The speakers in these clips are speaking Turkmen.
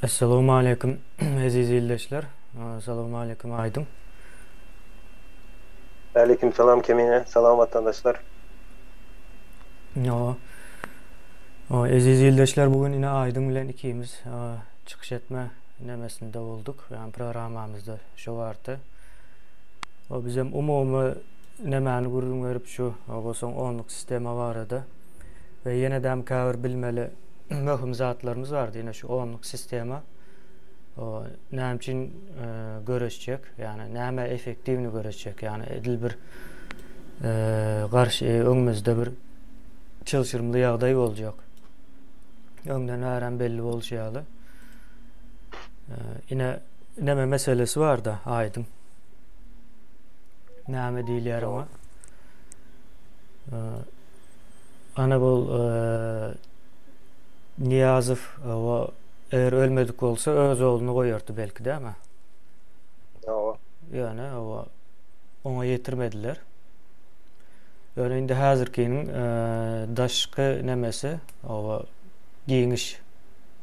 Essalamualeýkum eziz ildeşler. Salamaleýkum Aýdyň. Aleýkum salam Kemine. Salam watandaşlar. Ýo. Eziz ildeşler bu gün ine Aýdyň bilen ikimiz çykyş etme nemesinde bolduk. Ýani programmamyzda şu bardy. O bizem umumy nemäni gürrüň berip şu soň onluk sistema barada we ýenedem käbir bilmeli möhüm zatlarymyz bardy. Ine şu onluk sistema o näme üçin göreşjek, ýagny näme effektiwni göreşjek, ýagny edil bir garşy öňümizde bir çylşyrymly ýagdaý boljak. Öňden bärem belli bolşy ýaly. Ine neme meselesi barda aýdyň. Näme diýilýär oňa? Ana bul Nyýazow o eger ölmedik bolsa öz ogluny goýardy belki dämi? Hawa. Ýöne o oňa ýetirmediler. Ýöne indi häzirkiniň daşky nemesi o giňiş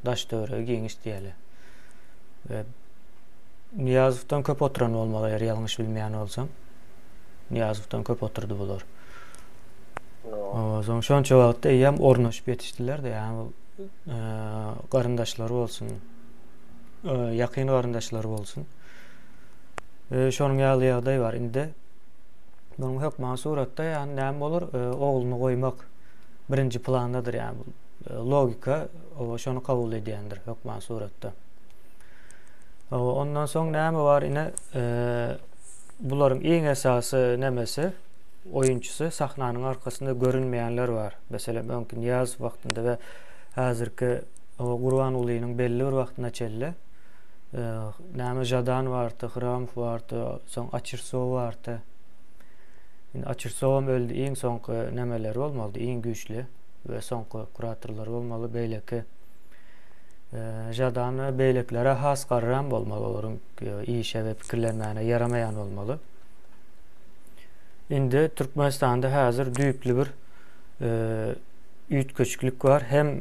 daş töweregi giňiş diýeli. We Nyýazowdan köp oturan bolmaly eger ýalňyş bilmeýän bolsam. Nyýazowdan köp oturdy bular. Soň şonça wagtda eýýäm ornaşyp ýetişdiler-de, ýagny bu garyndaşlary bolsun, ýakyn garyndaşlary bolsun. Şonuň ýaly ýagdaý bar. Indi munuň hökman suratda ýagny näme bolar? Ogluny goýmak birinji plandadyr, ýagny logika şony kabul edýändir hökman suratda. Ondan soň näme bar ine bularyň iň esasy nemesi oýunçysy sahnanyň arkasynda görünmeýänler bar. Meselem öňki Nyýazow wagtynda we häzirki Gurbangulynyň belli bir wagtyna çenli näme Žadan bardy, Hramow bardy, soň Açirsow bardy. Indi Açirsowam öldi, iň soňky nemeleri bolmalydy, iň güýçli we soňky kuratorlary bolmaly, beýleki Žadan we beýlekilere has garram bolmaly, olaryň işe we pikirlenmäne ýaramaýan bolmaly. Indi Türkmenistanda häzir düýpli bir üýtgeşiklik bar. Hem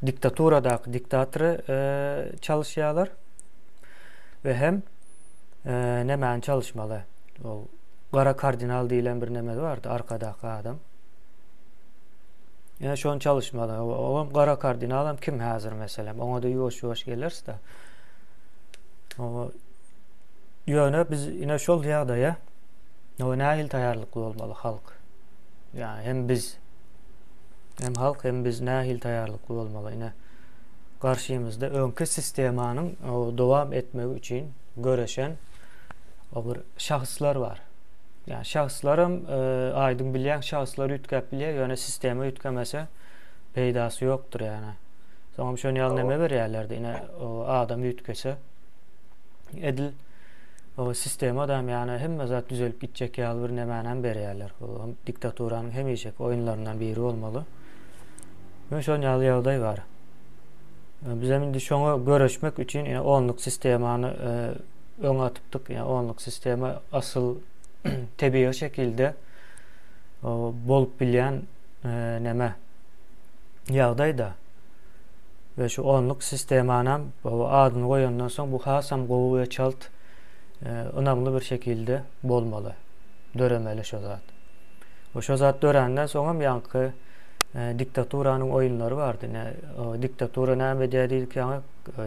diktaturadaky diktatory çalyşýarlar we hem nemäni çalyşmaly? Ol gara kardinal diýlen bir neme bardy, arkadaky adam. Ýa şony çalyşmaly. Olam gara kardinalam kim häzir meselem? Oňa-da ýuwaş-ýuwaş geleris-de. Ýöne biz ine şol ýagdaýa we nähili taýýarlykly bolmaly halk? Ýa hem biz hem halk hem biz nähili taýýarlykly bolmaly? Ine garşymyzda öňki sistemanyň dowam etmegi üçin göreşen o bir şahslar bar. Ýa şahslaram e, aýdyň bilýän şahslar üýtgäp bilýär, ýöne sistema üýtgemese peýdasy ýokdur ýa. Soňam şony ýaly näme berýärlerdi? Ine adam üýtgese edil o sistema da ýagny hemme zat düzelip gitjek ýaly bir nämänem berýärler. Bu diktaturanyň hemişeki oýunlaryndan biri bolmaly. Men şon ýaly ýagdaý bar. Biz hem indi şoňa göreşmek üçin ýa onluk sistemany e, öňe atypdyk. Ýa onluk sistema asyl tebigy şekilde bolup bilýän e, näme ýagdaýda. We şu onluk sistemanam adyny goýandan soň bu hasam gowy we çalt ynamly bir şekilde bolmaly. Döremeli şo zat. We şo zat döränden soňam ýaňky diktaturanyň oýunlary bardy. Ne diktatura näme edýär diýdik ýaňy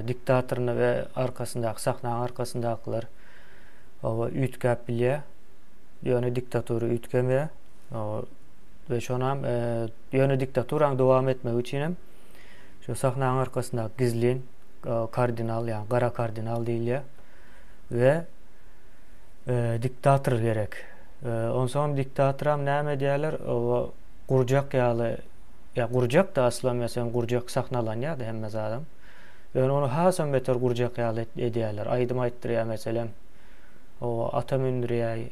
diktatoryny we arkasyndaky sahnaň arkasyndakylar oba üýtgäp bilýär. Ýöne diktatura üýtgemeýär. We şonam ýöne diktaturaň dowam etmegi üçinem Şu sahnanyň arkasyndaky gizlin kardinal, ýagny gara kardinal diýilýär we diktator gerek. Onsoňam diktatoram näme edýärler? O gurjak ýaly, ýa gurjak-da aslam meselem gurjak sahnalanýar-da hemme zadam. Ýöne ony hasam beter gurjak ýaly edýärler. Aýdym aýtdyrýar meselem. O ata mündürýär.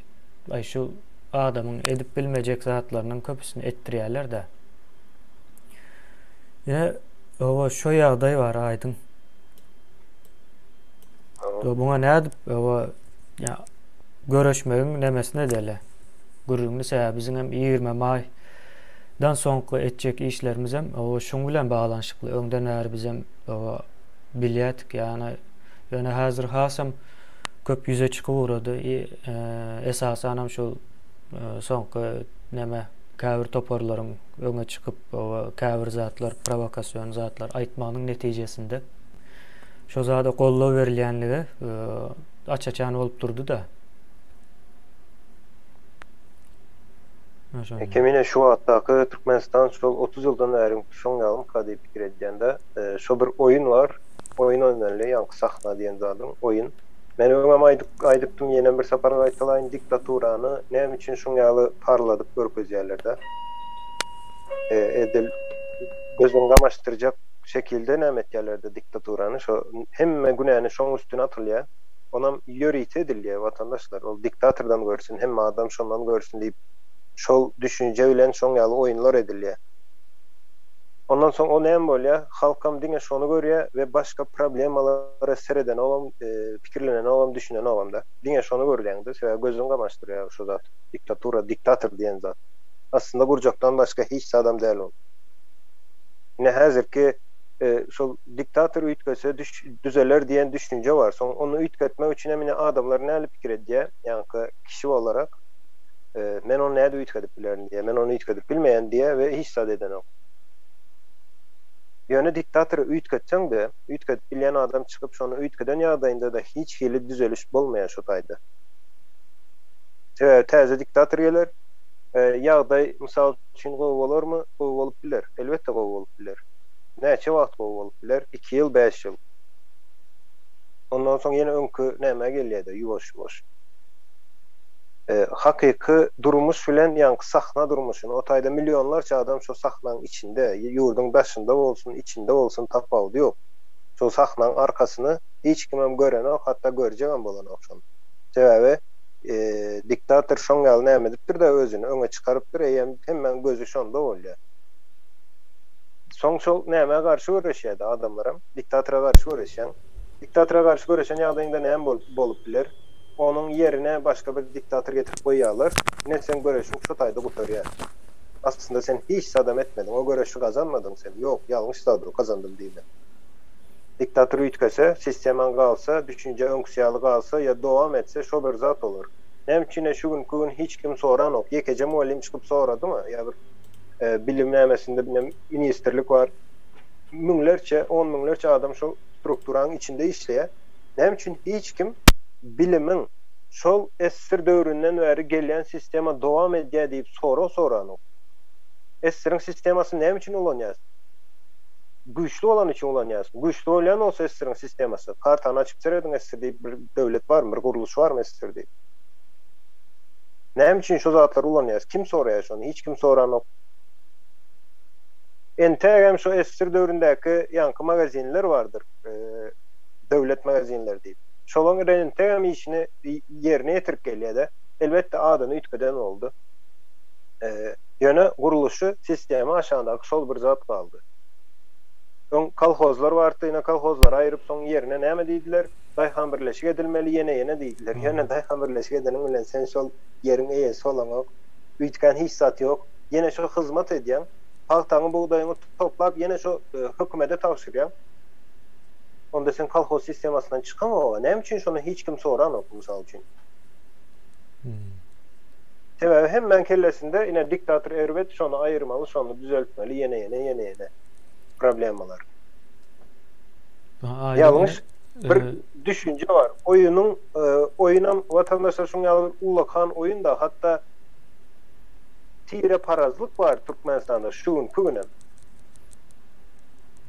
Aý şu adamyň edip bilmejek zatlarynyň köpüsini etdirýärler-de. Ine, oba şo ýagdaý bar aýdyň. Do buňa nädip oba ýa göreşmegiň nemesine dele. Gürrüňini sebäbi biziň hem 20 maý Dan soňky etjek işlerimizem hawa şuň bilen baglanyşykly. Öňden bäri bizem hawa bilýärdik ýagny ýöne häzir hasam köp ýüze çykyp ugrady. Esasanam şu soňky neme käbir toparlaryň öňe çykyp hawa käbir zatlar prowokasion zatlar aýtmagynyň netijesinde şo zada goldaw berilýänligi aç-açan bolup durdy-da. Kemine şu wagtdaky Türkmenistan şol 30 ýyldan bäri şoň ýalymyka diýip pikir edýän-de. Şo bir oýun bar. Oýun oýnaly, ýaňky sahna diýen zadyň oýun. Men öňem aýdyp aýdypdym, ýenem bir sapar gaýtalaýyn, diktaturany näme üçin şoň ýaly parladyp görkezýärler-de. Edil gözüňi gamaşdyrjak şekilde näme etýärler-de diktaturany, şo hemme günäni şoň üstüne atylýar. Onam ýörite edilýär watandaşlar. Ol diktatordan görsün, hemme adam şondan görsün diýip, şol düşünje bilen şoň ýaly oýunlar edilýär. Ondan soň o näme bolýar? Halkam diňe şony görýär we başga problemalara seredenogam, pikirlenenogam, düşünenogam-da. Diňe şony görýäň-de, sebäbi gözüňi gamaşdyrýar şo zat. Diktatura, diktator diýen zat. Aslynda gurjakdan başga hiç zadam däl ol. Ine häzirki şol diktator üýtgese düzeler diýen düşünje bar. Soň ony üýtgetmek üçin hem ine adamlar näli pikir edýär, ýaňky kişi bolarak, men ony nädip üýtgedip bilerin diýýär, men ony üýtgedip bilmeýän diýýär we hiç zat edenok. Ýöne diktatory üýtgetseň-de, üýtgedip bilýän adam çykyp şony üýtgeden ýagdaýynda-da hiç hili düzeliş bolmaýar şo taýda. Sebäbi täze diktator geler, ýagdaý mysal üçin gowy bolarmy? Gowy bolup biler. Elbetde gowy bolup biler. Näçe wagt gowy bolup biler? Iki ýyl, bäş ýyl. Ondan soň ýene öňki nämä gelýär-de, ýuwaş-ýuwaş. Hakyky durmuş bilen ýaňky sahna durmuşyny, o taýda millionlarça adam şo sahnaň içinde, ýurduň daşynda bolsun, içinde bolsun tapawudy ýok. Şol sahnaň arkasyny hiç kimem görenok, hatda görjegem bolanok şony. Sebäbi diktator şoň ýaly näme edipdir-de özüni öňe çykarypdyr, eýýäm hemmäň gözi şonda bolýar. Soň şol nämä garşy göreşýärdi adamlaram? Diktatora garşy göreşýäň. Diktatora garşy göreşen ýagdaýyňda näme bolup biler? Onuň ýerine başga bir diktator getirip goýýarlar. Ine seň göreşiň şo taýda gutarýar. Aslynda sen hiç zadam etmediň. O göreşi gazanmadyň sen. Ýok, ýalňyş zat ol gazandym diýmek. Diktator üýtgese, sistemaň galsa, düşünje öňküsi ýaly galsa ýa dowam etse şo bir zat bolar. Näme üçin şu günki gün hiç kim soranok? Ýekeje mugallym çykyp soradymy ýa bir bilim nämesinde binem ministrlik bar. Müňlerçe, on müňlerçe adam şol strukturanyň içinde işleýär. Näme üçin hiç kim bilimiň şol ssr döwründen bäri gelýän sistema dowam edýär diýip sorag soranok. Ssr-iň sistemasyny näme üçin ulanýas? Güýçli bolany üçin ulanýas. Güýçli bolýan bolsa ssr-iň sistemasy, kartany açyp serediň ssr diýip bir döwlet barmy, bir gurluş barmy ssr diýip. Näme üçin şu zatlary ulanýas? Kim soraýar şony? Hiç kim soranok. Entägem şu ssr döwründäki ýaňky magazinler bardyr. Döwlet magazinleri diýip. Şolaň entägem işini ýerine ýetirip gelýär-de. Elbetde adyny üýtgeden boldy. Ýöne gurluşy, sistema aşagyndaky şol bir zat galdy. Öň kolhozlar bardy, ine kolhozlary aýryp soň ýerine näme diýdiler? Daýhan birleşik edilmeli ýene ýene diýdiler. Ýöne daýhan birleşik edeniň bilen sen şol ýeriň eýesi bolaňok. Üýtgän hiç zat ýok. Ýene şo hyzmat edýäň. Pagtaňy bugdaýyňy toplap ýene şo hökümede tabşyrýaň. Onda sen kolhoz sistemasyndan çykaňoga. Näme üçin şony hiç kim soranok mysal üçin. Sebäbi hemmäň kellesinde ine diktator erbet şony aýyrmaly şony düzeltmeli ýene ýene ýene ýene problemalar. Ýalňyş bir düşünje bar. Oýunyň oýunam watandaşlar şuň ýaly bir ullakan oýun-da hatda tireparazlyk bar Türkmenistanda şu günki günem.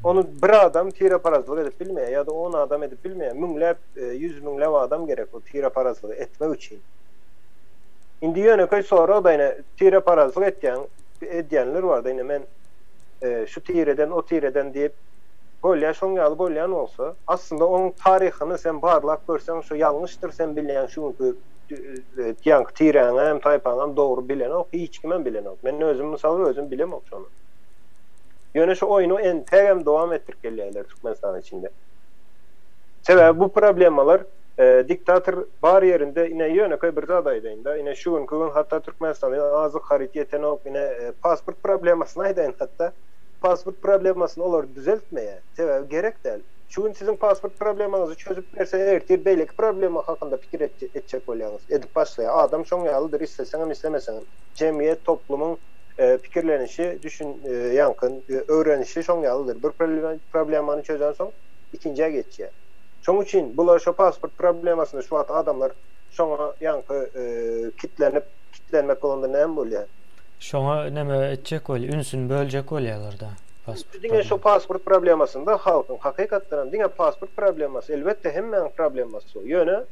Ony bir adam tireparazlyk edip bilmeýär ýa-da on adam edip bilmeýär. Müňläp, ýüz müňläp adam gerek o tireparazlygy etmek üçin. Indi ýönekeý sorag-da ine tireparazlyk etýän edýänler bar-da ine men şu tireden o tireden diýip bolýa şoň ýaly bolýan bolsa aslynda oň taryhyny sen barlap görseň şo ýalňyşdyr sen bilýäň şu günki ýaňky tiräňem taýpaňam dogry bilenok hiç kimem bilenok men özüm mysal özüm bilemok şony ýöne şu oýny entegem dowam etdirip gelýärler Türkmenistanyň içinde sebäbi bu problemalar. Diktator bar ýerinde ine ýönekeý bir zat aýdaýyn-da, ine şu günki gün hatda Türkmenistanda azyk haryt ýetenok, ine pasport problemasyny aýdaýyn hatda. Pasport problemasyny olar düzeltmeýär. Sebäbi gerek däl. Şu gün siziň pasport problemaňyzy çözüp berse ertir beýleki problema hakynda pikir etjek bolýaňyz, edip başlaýar. Adam şoň ýalydyr isleseňem islemeseňem. Jemgyýet, toplumyň pikirlenişi, düşün ýaňky öwrenişi şoň ýalydyr. Bir problemany çözensoň ikinjä geçýär. Şoň üçin bular şo pasport problemasyny şu wagt adamlar şoňa ýaňky kitlenip, kitlenmek bolanda näme bolýar? Şoňa neme etjek bolýar, ünsüni böljek bolýarlar-da pasport Diňe şo pasport problemasynda halkyň hakykatdanam diňe pasport problemasy, elbetde hemmäň problemasy şo. Ýöne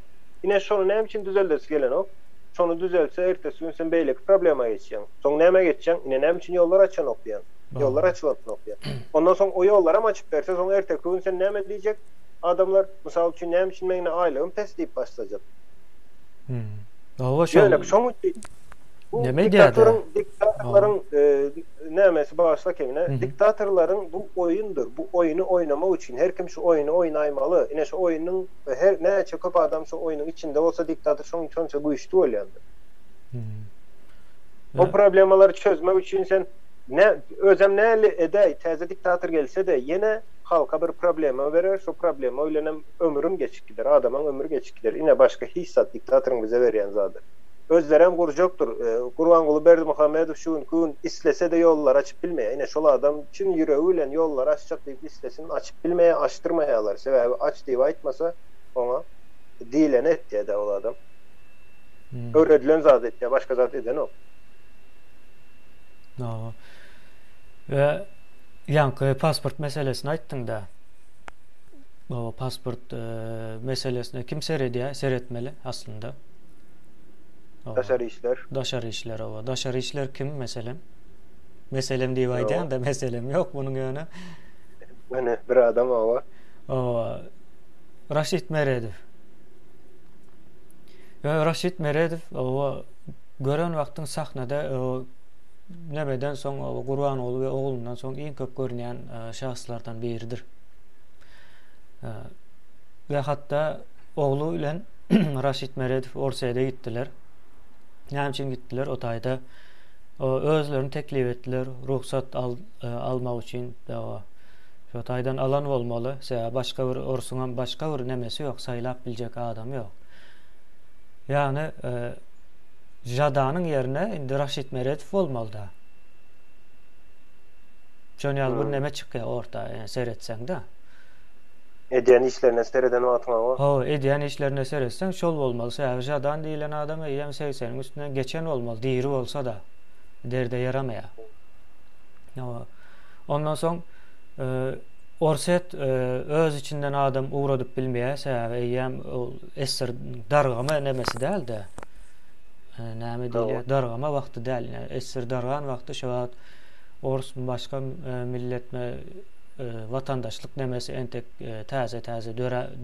ine şony näme üçin düzeldesi gelenok? Şony düzelse ertesi gün sen beýleki problema geçýäň. Soň nämä geçýäň? Ine näme üçin ýollar açanok diýýäň. Ýollar açylanok diýýäň. Ondan soň o ýollaram açyp berse soň erteki gün sen näme diýjek? Adamlar, mysal üçin, näme üçin meň ine aýlygym pes diýip başlajak. Hawa şol. Ýöne şoň üçin bu diktatoryň diktatorlaryň nämesi bagyşla Kemine, diktatorlaryň bu oýundyr. Bu oýny oýnamak üçin her kim şu oýny oýnaýmaly. Ine şu oýnuň her näçe köp adam şu oýnuň içinde bolsa diktator şoň şonça güýçli bolýandyr. O problemalary çözmek üçin sen ne özem näli edäý täze diktator gelse-de ýene halka bir problema berer şo problema bilenem ömrüň geçip gider adamyň ömri geçip gider ine başga hiç zat diktatoryň bize berýän zady. Özlerem gurjakdyr. Gurbanguly Berdimuhamedow şu günki gün islese-de ýollary açyp bilmeýär. Ine şol adam çyn ýüregi bilen ýollary açjak diýip islesin açyp bilmeýär açdyrmaýarlar sebäbi aç diýip aýtmasa oňa diýleni etýär-dä ol adam. Öwredilen zady etýär, başga zat edenok. Hawa. We ýaňky pasport meselesini aýtdyň-da. Hawa, pasport meselesine kim seredýär, seretmeli aslynda? Daşary işler. Daşary işler, hawa. Daşary işler kim, meselem? Meselem diýip aýdýan-da, meselem ýok munuň ýöne. Ýöne bir adam, hawa. Hawa. Raşid Meredow. Ýöne Raşid Meredow oba gören wagtyň sahnada nemeden soň oba Gurbanguly we oglundan soň iň köp görünýän şahslardan biridir. We hatda ogly bilen Raşid Meredow Orsýede gitdiler. Näme üçin gitdiler? O taýda özlerini teklip etdiler, rugsat al, almak üçin. Şo taýdan alan bolmaly. Sebäbi başga bir orsuňam başga bir nemesi ýok, saýlap biljek adamy ýok. Ýagny Žadanyň ýerine indi Raşid Meredow bolmaly-da. Şon ýaly bir neme çykýar orta, ýani seretseň-de. Edýän işlerine sereden wagtyň hawa. Hawa, edýän işlerine seretseň şol bolmaly. Sebäbi Žadan diýlen adam eýýäm segseniň üstünden geçen bolmaly, diri bolsa-da. Derde ýaramaýar. Hawa. Ondan soň Orsýet öz içinden adam ugradyp bilmeýär, sebäbi eýýäm ol SSR dargama nemesi däl-de. Näme diýilýär? Dargama wagty däl. SSR dargan wagty şo wagt orsmy başga milletmi watandaşlyk nemesi entek täze-täze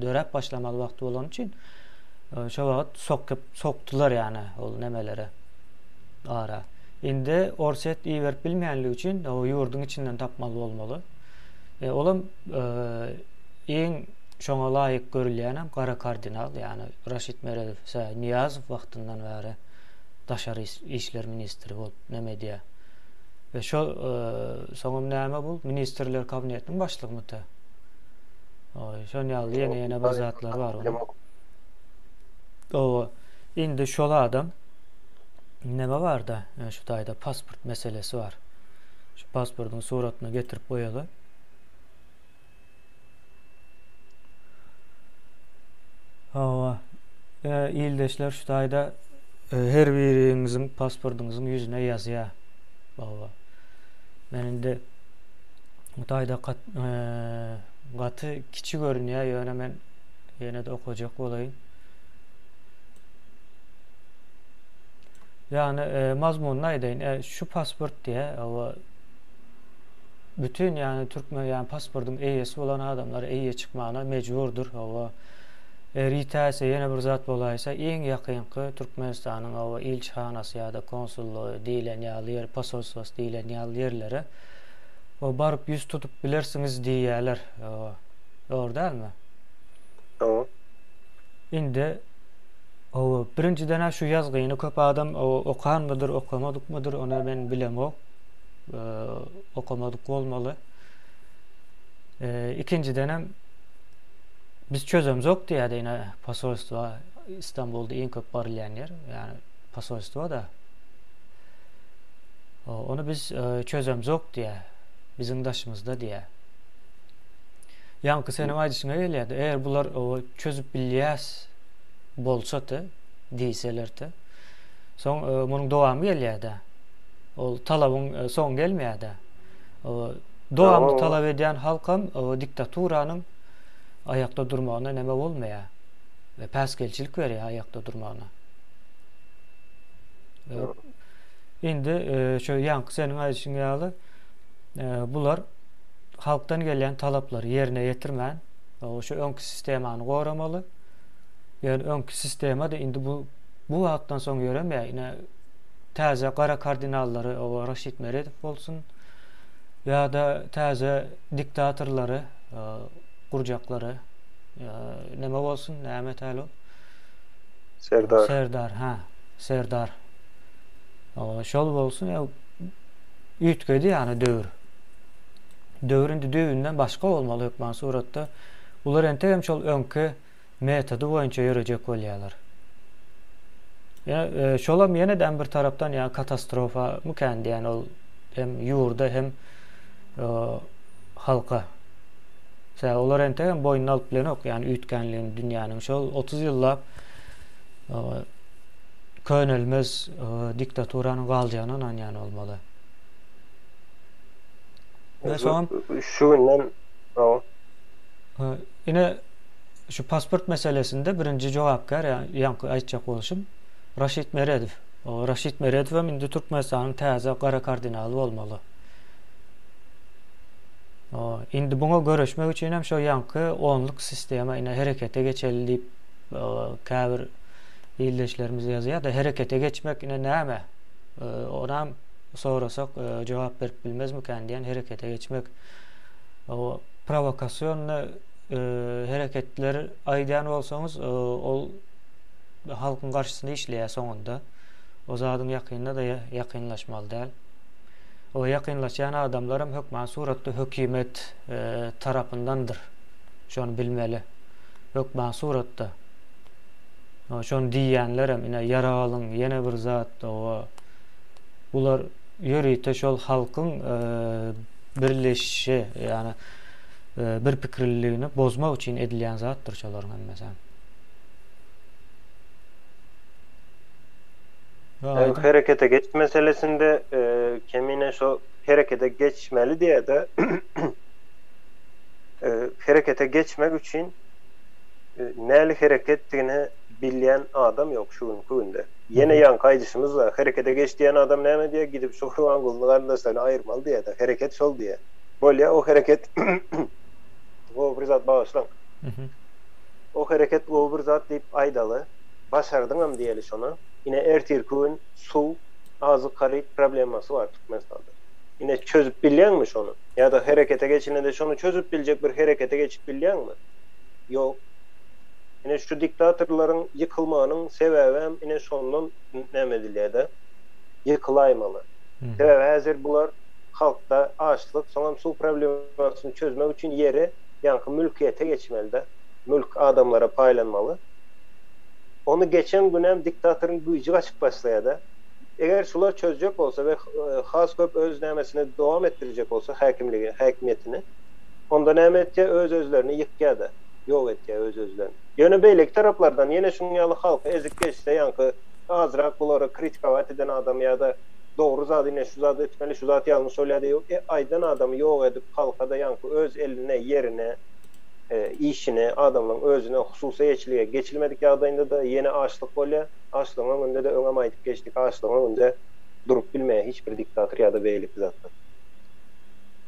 döräp başlamaly wagty bolany üçin şo wagt sokup sokdular ýagny ol nemelere ara. Indi Orsýet iberip bilmeýänligi üçin o ýurduň içinden tapmaly bolmaly. E, olam e, iň şoňa laýyk görülýänem gara kardinal, ýagny Raşid Meredow, Nyýazow wagtyndan bäri daşary işler ministri bolup neme edýär. We şo e, soňam näme bu? Ministrler kabinetiniň başlygymydy? Oý, şon ýaly ýene ýene bir zatlar bar onuň. Owa, indi şol adam Neme barda şu taýda pasport meselesi bar. Şu pasportyň suratyny getirip goýaly. Hawa. E, ildeşler şu taýda e, her biriňiziň pasportyňyzyň ýüzüne ýazýar. Hawa. Men indi bu taýda gat, e, gaty kiçi görünýär, ýöne men ýene-de okajak bolaýyn. Ýagny mazmunyny aýdaýyn. E, şu pasport diýä, owa bütin ýagny türkmen ýagny pasportyň eýesi bolan adamlar eýe çykmagyna mejburdyr. Owa eger ýitäýse ýene bir zat bolaýsa iň ýakynky Türkmenistanyň owa ilçihanasy ýa-da konsullygy diýlen ýaly ýer, posolstwosy diýlen ýaly ýerlere o baryp ýüz tutup bilersiňiz diýýärler. Owa. Dogry dälmi? Dogry. Indi hawa, birinjiden-ä şu ýazgyny köp adam okanmydyr, okamadykmydyr, ony men bilemok. Okamadyk bolmaly. Ikinjidenem biz çözemzok diýýärdi ine posolstwa Istanbulda iň köp barylýan ýer, ýagny posolstwa-da. Ony biz çözemzok diýýär. Biziň daşymyzda diýýär. Ýaňky seniň aýdyşyňa gelýärdi. Eger bular çözüp bilýäs bolsady diýselerdi. Soň munuň dowamy gelýärdi. Ol talabyň soňy gelmeýärdi. Dowamly talap edýän halkam diktaturanyň aýakda durmagyna neme bolmaýar. Päsgelçilik berýär aýakda durmagyna. Indi şu ýaňky seniň aýdyşyň ýaly bular halkdan gelýän talaplary ýerine ýetirmän, şu öňki sistemany goramaly. Ýöne öňki sistema-da indi bu bu wagtdan soň ýöremeýär. Ine täze gara kardinallary o Raşid Meredow bolsun ýa-da täze diktatorlary gurjaklary neme bolsun, näme täl ol? Serdar. Serdar, ha, Serdar. Şol bolsun, üýtgedi ýany döwür. Döwür indi düýbünden başga bolmaly hökman suratda. Bular entegem şol öňki metody boýunça ýörejek bolýarlar. Ýa şolam ýene-de bir tarapdan ýa katastrofa mükän diýen ol hem ýurda hem halka. Sebäbi olar entegem boýnuna alyp bilenok, ýani üýtgänligini dünýäniň şol 30 ýyllap könelmez diktaturanyň galjagyna ynanýan bolmaly. Ve soňam şu günden Ine şu pasport meselesinde birinji jogapkär ýaňky aýtjak bolşum Raşid Meredow. Raşid Meredow hem indi Türkmenistanyň täze gara kardinaly bolmaly. Indi buňa göreşmek üçin hem şo ýaňky onluk sistema ine herekete geçeli diýip käbir ildeşlerimiz ýazýar-da herekete geçmek ine näme? Onam sorasak jogap berip bilmezmikän diýen herekete geçmek o prowokasionny hereketler aýdýan bolsaňyz ol halkyň garşysyna işleýär soňunda. O zadyň ýakynda-da ýakynlaşmaly däl. O ýakynlaşýan adamlaram hökman suratda hökümet tarapyndandyr. Şony bilmeli. Hökman suratda. Şony diýýänlerem ine ýarag alyň ýene bir zat owa bular ýörite şol halkyň birleşişi ýagny bir pikirliligini bozmak üçin edilýän zatdyr şolaryň hemmesi. Herekete geç meselesinde kemine şo herekete geçmeli diýýär-de herekete geçmek üçin näli hereketdigini bilýän adam ýok şu günki günde. Ýene ýaňky aýdyşymyz-da, herekete geç diýen adam näme diýýär, gidip şu Gurbangulyny garyndaşlaryny aýyrmaly diýýär-de, hereket şol diýýär. Bolýa, o hereket gowy bir zat bagyşlaň. O hereket gowy bir zat diýip aýdaly, başardyňam diýeli şony. Ine ertirki gün suw, azyk haryt problemasy bar Türkmenistanda. Ine çözüp bilýäňmi şony? Ýa-da herekete geçilende şony çözüp biljek bir herekete geçip bilýäňmi? Ýok. Ine şu diktatorlaryň ýykylmagynyň sebäbem ine şondan näme edilýärde. Ýykylaýmaly. Sebäbi häzir bular halkda açlyk, soňam suw problemasyny çözmek üçin ýeri ýaňky mülkiýete geçmelide. Mülk adamlara paýlanmaly. Ony geçen günem diktatoryň güýji gaçyp başlaýarda. Eger şular çözjek bolsa we has köp öz nämesini dowam etdirjek bolsa häkimligi, häkimiýetini, onda näme etýär öz özlerini ýykýada. Ýok etýär öz özlerini. Ýöne beýleki taraplardan ýene şuň ýaly halky ezip geçse ýaňky azrak bulary kritikowat eden adam ýa-da dogry zady ine şu zady etmeli şu zat ýalňyş bolýar diýip aýdan adamy ýok edip halka-da ýaňky öz eline ýerine işine adamlaryň özüne hususy eýeçilige geçilmedik ýagdaýynda-da ýene açlyk bolýar. Açlygyň öňünde-de öňem aýdyp geçdik açlygyň öňünde durup bilmeýär hiç bir diktator ýa-da beýleki zatlar.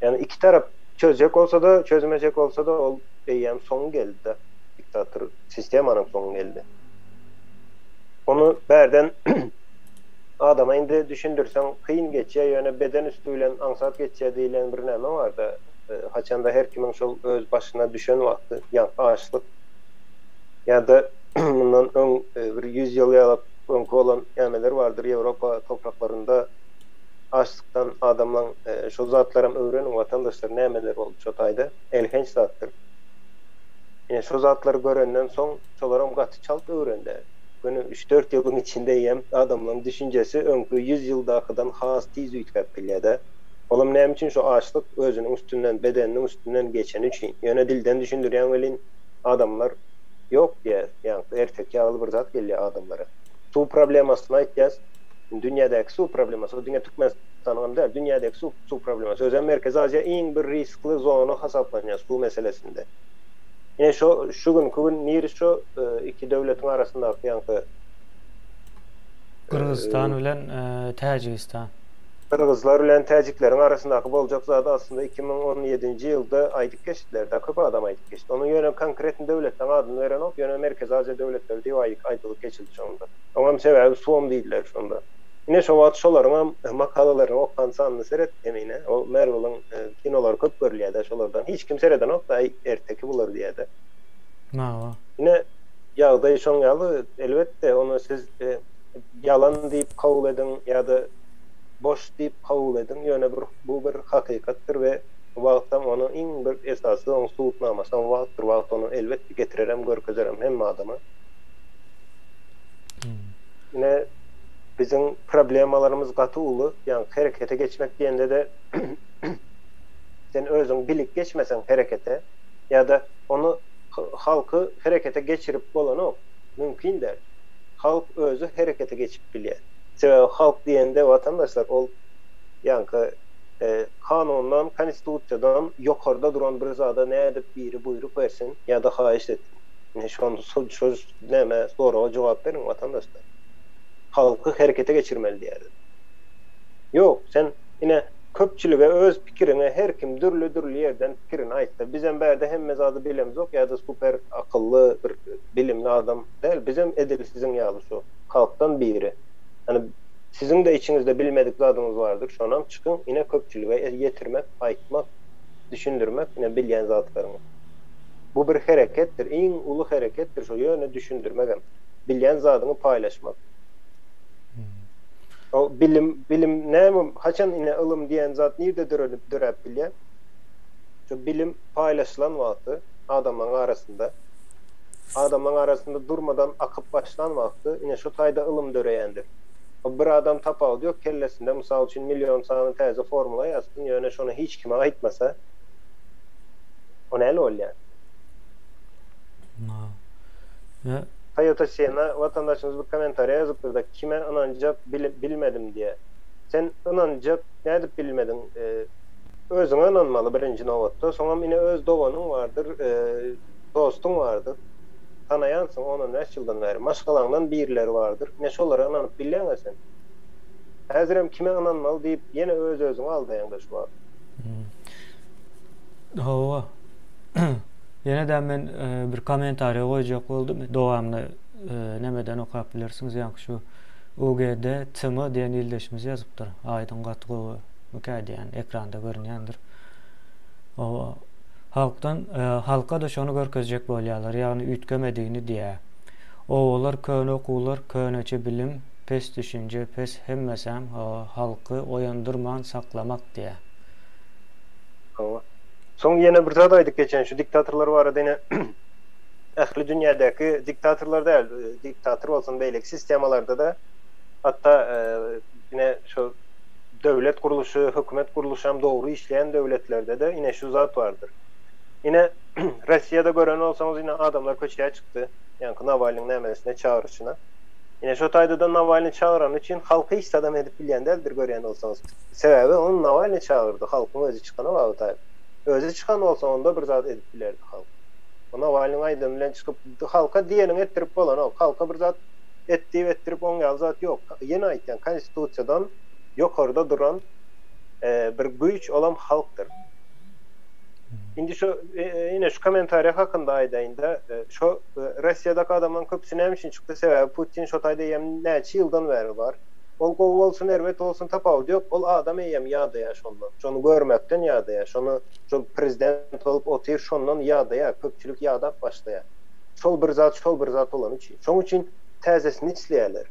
Ýagny iki tarap çözjek bolsa-da çözmejek bolsa-da ol eýýäm soňy geldi-de. Diktator sistemanyň soňy geldi. Ony bärden adama indi düşündirseň kyn geçýär, ýöne beden üsti bilen aňsat geçýär diýlen bir näme bar-da. Haçanda her kimiň şol öz başyna düşen wagty, ýaňky açlyk ýa-da. Mundan öň bir 100 ýyl ýalak öňki bolan nämeler bardyr Ýewropa topraklarynda açlykdan adamlaň şol zatlaram öwreniň watandaşlar nämeler boldy şo taýda elhenç zatdyr. Ine şo zatlary görenden soň şolaram gaty çalt öwrendi. Göni üç-dört ýylyň içinde eýýäm adamlaň düşünjesi öňki ýüz ýyldakydan has tiz üýtgäp bilýär-dä. Olam näme üçin şo açlyk özüniň üstünden, bedeniniň üstünden geçeni üçin. Ýöne dilden düşündirýäň welin adamlar ýok diýýär. Ýaňky erteki ýaly bir zat gelýär adamlara. Suw problemasyny aýtýas. Dünýädäki suw problemasy, o diňe Türkmenistanyňam däl, dünýädäki suw suw problemasy. Özem Merkezi Aziýa iň bir riskli zona hasaplanýar suw meselesinde. Ine şo şu günki gün niri şo iki döwletiň arasyndaky ýaňky Gyrgyzystan bilen Täjigistan. Gyrgyzlar bilen täjikleriň arasyndaky boljak zady aslynda 2017-nji ýylda aýdyp geçdiler-de, köp adam aýdyp geçdi. Onuň ýöne konkretny döwletleň adyny berenok, ýöne Merkezi Aziýa döwletleri diýip aýdylyp geçildi şonda. Oňam sebäbi suwam diýdiler şonda. Ine şo wagt şolaryňam makalalaryny okan sanyny seret Emine. O Marveliň kinolary köp görülýärde şolardan. Hiç kim seredenok-da aý erteki bular diýýärde. Hawa. Ine ýagdaý şoň ýaly elbetde ony siz ýalan diýip kabul ediň ýa-da boş diýip kabul ediň ýöne bir bu bir hakykatdyr we wagtam onuň iň bir esasy oň subutnamasy oň wagtdyr wagt ony elbetde getirerem görkezerem hemme adama. Ine, biziň problemalarymyz gaty uly. Ýagny herekete geçmek diýende-de sen özüň bilip geçmeseň herekete ýa-da ony halky herekete geçirip bolanok, mümkin däl. Halk özi herekete geçip bilýär. Sebäbi halk diýende watandaşlar ol ýaňky kanundan, konstitusiýadan ýokarda duran bir zada nädip biri buýruk bersin ýa-da haýyş etsin. Ine şony şo näme soraga jogap beriň watandaşlar. Halky herekete geçirmeli diýýärler. Ýok, sen ine köpçülige öz pikiriňe her kim dürli dürli ýerden pikirini aýtsa, bizem bärde hemme zady bilemzok ýa-da super akylly bir bilimli adam däl, bizem edil siziň ýaly şu halkdan biri. Ýani siziň-de içiňizde bilmedik zadyňyz bardyr, şonam çykyň ine köpçülige ýetirmek, aýtmak, düşündirmek ine bilýän zatlaryňy. Bu bir hereketdir, iň uly hereketdir şo ýöne düşündirmegem, bilýän zadyňy paýlaşmak. O bilim, bilim näme, haçan ine ylym diýen zat nirde dörelip döräp bilýär? Şo bilim paýlaşylan wagty adamlaryň arasynda, adamlaryň arasynda durmadan akyp başlan wagty ine şo taýda ylym döreýändir. O bir adam tapawudy ýok kellesinde mysal üçin million sany täze formula ýazsyn ýöne şony hiç kime aýtmasa, O näle bolýar? Ne? Toyota Sienna watandaşymyz bir kommentariýa ýazypdyr-da, kime ynanjak bilmedim diýýär. Sen ynanjak nädip bilmediň? Özüňe ynanmaly birinji nobatda. Soňam ine öz doganyň bardyr, dostuň bardyr. Tanaýansyň on-on bäş ýyldan bäri. Maşgalaňdan birileri bardyr. Ine şolara ynanyp bilýäň-ä sen. Häzirem kime ynanmaly diýip ýene öz-özüňi aldaýaň-da şu wagt. Hawa. Ýene-de men bir kommentariýa goýjak boldum. Dowamyny nemeden okap bilersiňiz. Ýaňky şu UGD TM diýen ildeşimiz ýazypdyr. Aýdyň gaty gowy mükä diýen ekranda görünýändir. Hawa. Halkdan halka-da şony görkezjek bolýarlar, ýagny üýtgemedigini diýýär. Obalar köne okuwlar, köneçe bilim, pes düşünje, pes hemmesäm halky oýandyrman saklamak diýýär. Hawa. Soň ýene bir zat aýdyp geçeýin, şu diktatorlar barada ine ähli dünýädäki diktatorlar däl, diktator bolsun beýleki sistemalarda-da hatda ine şu döwlet gurluşy, hökümet gurluşam dogry işleýän döwletlerde-de ine şu zat bardyr. Ine Rossiýada gören bolsaňyz ine adamlar köçä çykdy, ýaňky Nawalnyň nämesine çagyryşyna. Ine şo taýda-da Nawalny çagyrany üçin halky hiç zadam edip bilýän däldir görýän bolsaňyz. Sebäbi ony Nawalny çagyrdy, halkyň özi çykanok a o taýda. Özi çykan bolsa onda bir zat edip bilerdi halk. O Nawalnyň aýdany bilen çykyp halka diýeniňi etdirip bolanok. Halka bir zat et diýip etdirip oň ýaly zat ýok. Ýene aýtýan konstitusiýadan ýokarda duran bir güýç olam halkdyr. Indi şu ine şu kommentariýa hakynda aýdaýynda şo Rossiýadaky adamlaryň köpüsi näme üçin çykdy sebäbi Putin şo taýda eýýäm näçe ýyldan bäri bar. Ol gowy bolsun erbet bolsun tapawudy ýok ol adam eýýäm ýadaýar şondan şony görmekden ýadaýar şony şol prezident bolup otyr şondan ýadaýar köpçülik ýadap başlaýar. Şol bir zat şol bir zat bolany üçin. Şoň üçin täzesini isleýärler.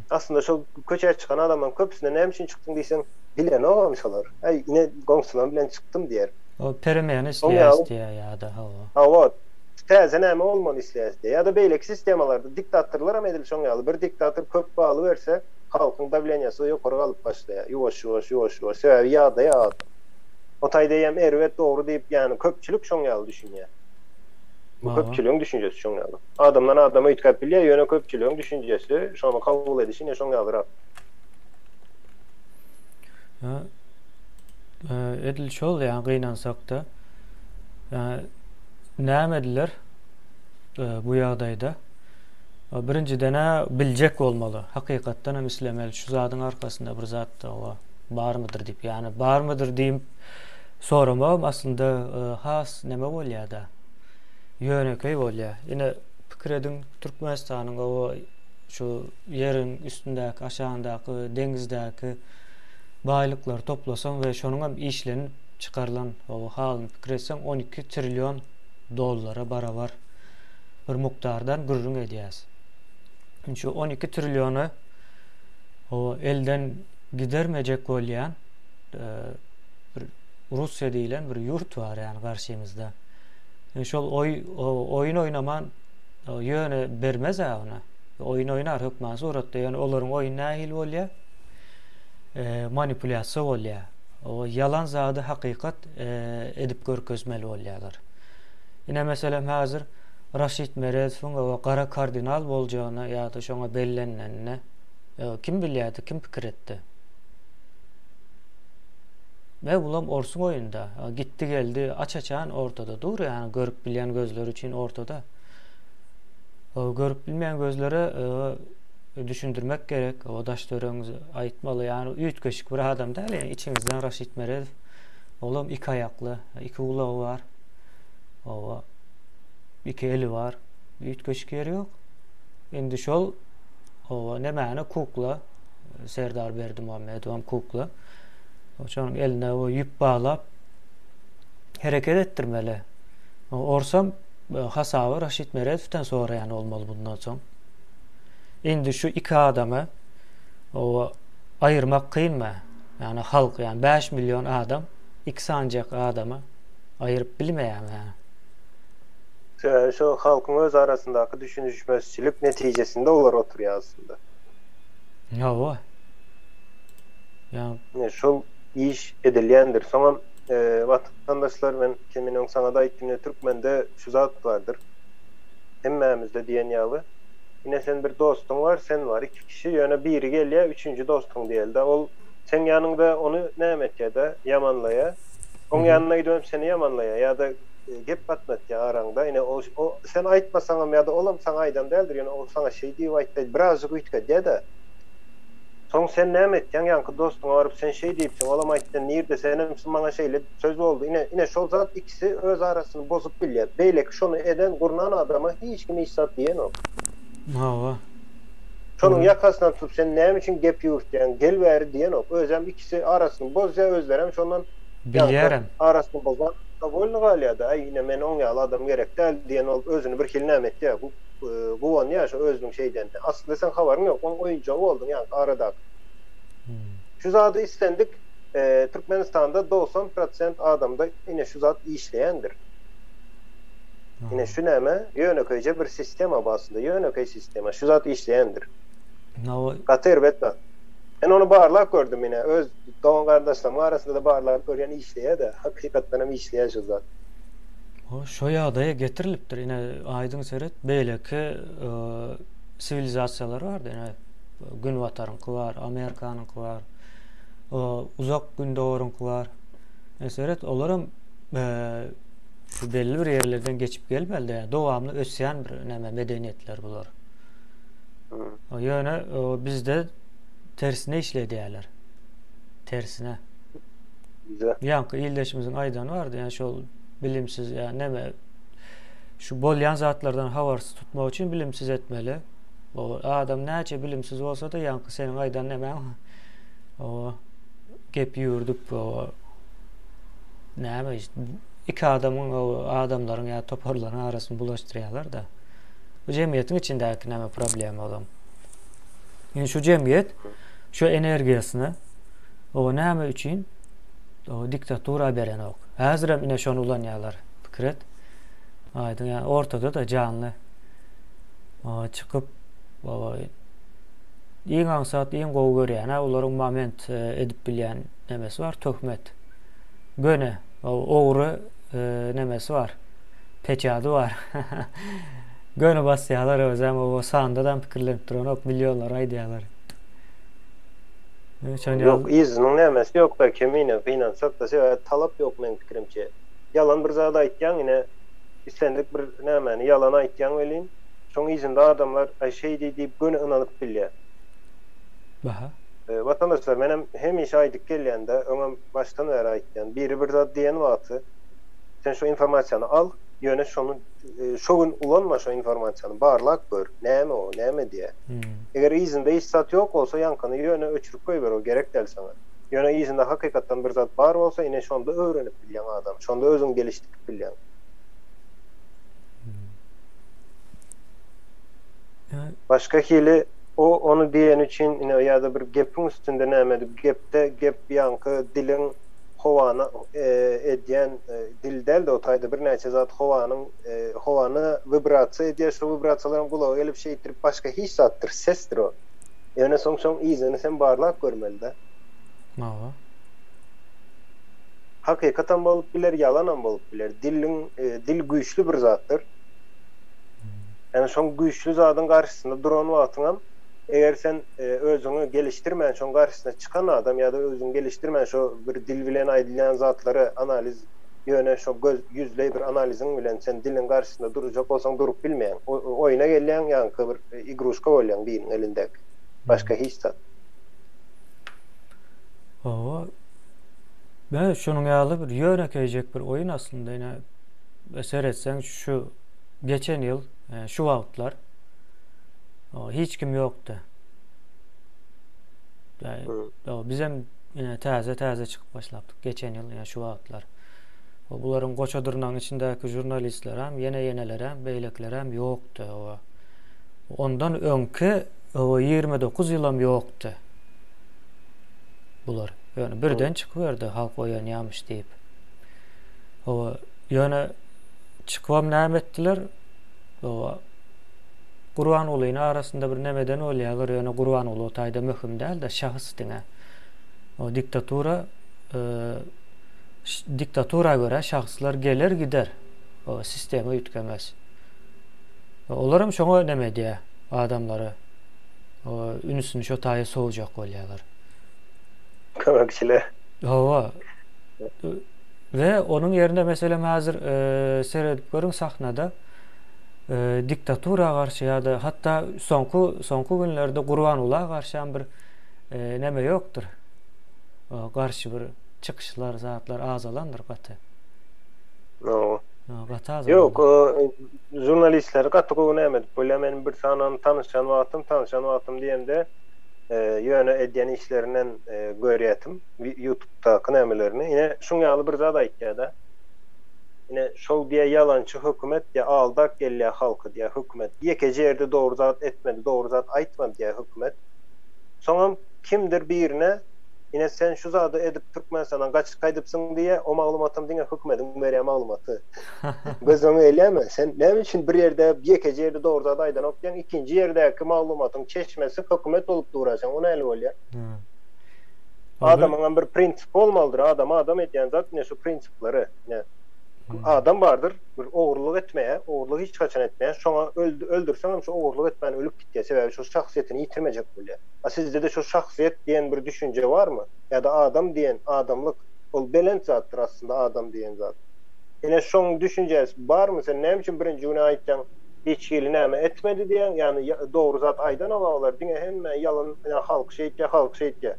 Aslynda şol köçä çykan adamlaryň köpüsine näme üçin çykdyň diýseň, bilenogam şolar. Äý, ine goňşularym bilen çykdym diýer. O peremeni isleýäs diýýär ýa-da hawa. Hawa, täze näme bolmagyny isleýäs diýýär. Ýa-da beýleki sistemalarda diktatorlaram edil şoň ýaly. Bir diktator köp galyberse, halkyň dawleniýasy ýokary galyp başlaýar. Ýuwaş-ýuwaş, ýuwaş-ýuwaş. Sebäbi ýadaýar adam. O taýda eýýäm erbet dogry diýip, ýagny köpçülik şoň ýaly düşünýär. Bu köpçüligiň düşünjesi şoň ýaly. Adamdan adama üýtgäp bilýär, ýöne köpçüligiň düşünjesi, şony kabul edişi ine şoň ýalyrak. Edil şol ýa gynansakda. Näme ediler bu ýagdaýda? Birinjiden-ä biljek bolmaly. Hakykatdan hem islemeli şu zadyň arkasynda bir zat barmydyr diýip. Ýagny barmydyr diýip soramagam aslynda has neme bolýar-da. Ýönekeý bolýar. Ine pikir ediň Türkmenistanyň o şu ýeriň üstündäki, aşagyndaky, deňizdäki baýlyklary toplasaň we şonuň hem işlenip çykarylan o halyny pikir etseň 12 trillion dollara barabar bir mukdardan gürrüň edýäs. Indi şu 12 trilliony o elden gidermejek bolýan e, bir Russiýa diýlen bir ýurt bar ýani garşymyzda. Indi şol oý oýun oýnaman ýöne bermez ony. Oýun oýnar hökman suratda. Ýöne olaryň oýny nähili bolýar? E, manipulýasiýa bolýar. O ýalan zady hakykat e, edip görkezmeli bolýarlar. Ine meselem häzir Raşid Meredowyň we gara kardinal boljagyna ýa-da şoňa bellenenine e, kim bilýärdi, kim pikir etdi? Ve bulam orsuň oýunda. Gitdi geldi aç-açan ortada dur, ýagny görüp bilýän gözler üçin ortada. Görüp bilmeýän gözlere e, düşündirmek gerek. O daş töweregiňizi aýtmaly. Ýagny üýtgeşik bir adam däl, ýagny içiňizden Raşid Meredow. Olam iki aýakly, iki gulagy bar. Owa. Iki eli bar. Üýtgeşik ýeri ýok. Indi şol owa nemäni kukla Serdar Berdimuhamedowam kukla. Şonuň eline o ýüp baglap hereket etdirmeli. Orsam e, hasaby Raşid Meredowdan soraýan bolmaly bundan soň. Indi şu iki adamy o aýyrmak kynmy? Ýagny halk, ýagny 5 million adam iki sanjak adamy aýyryp bilmeýärmi ýa? Sebäbi şo halkyň öz arasyndaky düşünişmezçilik netijesinde olar oturýar aslynda. Hawa. Ýa. Ine şol iş edilýändir. Soňam watandaşlar men men öň saňada aýtdym ine türkmende şu zat bardyr. Hemmämizde diýen ýaly. Ine sen bir dostuň bar, sen bar iki kişi ýöne biri gelýär üçünji dostuň diýeli-de ol seň ýanyňda ony näme etýär-de ýamanlaýar. Oň ýanyna gidibem seni ýamanlaýar ýa-da gep gatnatýar araňda. Ine o sen aýtmasaňam ýa-da olam saňa aýdan däldir, ýöne ol saňa şeý diýip aýtdy, birazjyk üýtgedýär-de. Soň sen näme etýäň, ýaňky dostuňa baryp sen şeý diýipsiň, olam aýtdy nirde senem maňa şeýle söz boldy. Ine, ine şol zat ikisi öz arasyny bozup bilýär. Beýleki şony eden, gurnan adama hiç kim hiç zat diýenok. Hawa. Şonuň ýakasyndan tutup sen näme üçin gep ýüwürtýäň, gel bäri diýenok. Özem ikisi arasyny bozýar, özlerem şondan Bilýärem. Arasyny bozan dowolny galýar-da, aý ine men oň ýaly adam gerek däl diýen bolup özüni bir hili näme etýär, guwanýar şo özüniň şeýdenine. Aslynda seň habaryň ýok, oň oýunjagy bolduň ýaňky aradaky. Şu zady islendik Türkmenistanda 90 prosent adamda ine şu zat işleýändir. Ine şu näme, ýönekeýje bir sistema bu aslynda, ýönekeý sistema, şu zat işleýändir. Gaty erbet zat. Men ony barlap gördüm ine, öz dogan-garyndaşlarymyň arasynda-da barlap görýän işleýär-de, hakykatdan hem işleýär şu zat. O şo ýagdaýa getirilipdir. Ine, aýdyň seret, beýleki siwilizasiýalar bardy, ine, Günbataryňky bar, Amerikanyňky bar, Uzak Gündogaryňky bar. Ine, seret, olaram şu belli bir ýerlerden geçip gelmeli-de, dowamly ösýän bir näme medeniýetler bular. Ýöne bizde tersine işledýärler. Tersine. Ýaňky ildeşimiziň aýdany bardy, ýa şol bilimsiz ýa näme şu bolýan zatlardan habarsyz tutmak üçin bilimsiz etmeli. O adam näçe bilimsiz bolsa-da ýaňky seniň aýdan nämäň o gep ýüwürdip o näme. iki adamyň adamlaryň ýa toparlaryň arasyny bulaşdyrýarlar-da. Bu jemgyýetiň içindäki näme problema olam. Indi şu jemgyýet şu energiýasyny o näme üçin o diktatura berenok. Häzirem ine şony ulanýarlar. Pikir et. Aýdyň ýa ortada-da janly çykyp iň aňsat, iň gowy görýän-ä olaryň moment e, edip bilýän nemesi bar, töhmet. Göni ogry e, nemesi bar. Peçady bar. Göni basýarlar özem o sanda-da pikirlenip duranok, millionlar aýdýarlar. Ýok, yzynyň nämesi ýok-da, kemine, gynansak-da, sebäbi talap ýok meň pikirimçe. Ýalan bir zat aýtýaň, ine, islendik bir nämäni ýalan aýtýaň welin, şoň yzynda adamlar, aý şeýdi diýip göni ynanyp bilýär. Baha. Watandaşlar, menem hemişe aýdyp gelýän-de, öňem başdan bäri aýtýan, biri bir zat diýen wagty, sen şo informasiýany al, ýöne şony şo gün ulanma şo informasiýany, barlap gör, näme o, näme diýýär. Eger yzynda hiç zat ýok bolsa, ýaňkyny ýöne öçürip goýber, o gerek däl saňa. Ýöne yzynda hakykatdan bir zat bar bolsa, ine şonda öwrenip bilýäň adam, şonda özüňi gelişdirip bilýäň. Başga hili o ony diýeni üçin ine ýa-da bir gepiň üstünde näme edip gepde gep ýaňky diliň howany edýän dil däl-de o taýda birnäçe zat howanyň howany wibrasiýa edýär şo wibrasiýalaryň gulaga gelip şeýtdirip başga hiç zatdyr sesdir o. Ýöne soň şoň yzyny sen barlap görmeli-dä. Hawa. Hakykatam bolup biler ýalanam bolup biler. Diliň dil güýçli bir zatdyr. Ýani şoň güýçli zadyň garşysynda duran wagtyňam eger sen özüňi gelişdirmän şoň garşysyna çykan adam ýa-da özüňi gelişdirmän şo bir dil bilen aýdylýan zatlary analiz ýöne şo göz ýüzleý bir analiziň bilen sen diliň garşysynda durjak bolsaň durup bilmeýäň. Oýuna gelýäň ýaňky bir igruşka bolýaň biriniň elindäki. Başga hiç zat. Hawa. Ýa şonuň ýaly bir ýönekeýjek bir oýun aslynda ine seretseň şu geçen ýyl şu wagtlar hiç kim ýokdy. Bizem ine täze täze çykyp başlapdyk geçen ýyl ine şu wagtlar. Bularyň goça dyrnagyň içindäki žurnalistlerem, ýene ýenelerem, beýlekilerem ýokdy. Ondan öňki 29 ýylam ýokdy. Bular. Ýöne birden çykyberdi halk oýanýamyş diýip. Hawa, ýöne çykybam näme etdiler? Hawa, Gurbangulyny arasynda bir nemeden bolýarlar, ýöne Gurbanguly o taýda möhüm däl-de, şahs diňe. O diktatura e, diktatura görä şahslar geler gider. O sistema üýtgemez. Olaram şoňa neme edýär adamlary. O ünsüni şo taýa sowjak bolýarlar. Kömekçiler. Hawa. We onuň ýerine meselem häzir seredip görüň sahnada diktatura garşy ýa-da hatda soňky soňky günlerde Gurbangula garşy bir neme ýokdur. Garşy bir çykyşlar, zatlar azalandyr gaty. Hawa. Gaty azalandyr. Ýok, žurnalistleri gaty gowy näme edip bolýar. Men bir sanany tanyşan wagtym, tanyşan wagtym diýemde, ýöne edýän işlerinden görýätim. Ýutubdaky nämelerini. Ine, şuň ýaly bir zat aýtýar-da. Ine, şol diýýär ýalançy hökümet diýýär, aldap gelýär halky diýýär hökümet. Ýekeje ýerde dogry zat etmedi, dogry zat aýtmady diýýär hökümet. Soňam kimdir birine ine sen şu zady edip Türkmenistandan gaçyp gaýdypsyň diýýär, o maglumatam diňe hökümediň berýän maglumaty. Göz öňüňe gelýärmi? Sen näme üçin bir ýerde ýekeje ýerde dogry zat aýdanok diýýäň, ikinji ýerdäki maglumatyň çeşmesi hökümet bolup dur-a, sen o nähili bolýar? Adamyňam bir prinsipi bolmalydyr. Adamy adam edýän zat ine şu prinsiplary. Ine adam bardyr, bir ogurlyk etmeýär, ogurlyk hiç haçan etmeýär. Şoňa öldürseňem şu ogurlyk etmän ölüp gitýär. Sebäbi şu şahsyýetini ýitirmejek bolýar. A sizde-de şu şahsyýet diýen bir düşünje barmy? Ýa-da adam diýen, adamlyk, ol belent zatdyr aslynda adam diýen zat. Ine şoň düşünjesi barmy? Sen näme üçin birinji güni aýtýaň hiç hili näme etmedi diýýäň, ýagny dogry zat aýdanok olar diňe hemme ýalan ine halk şeýtýär, halk şeýtýär.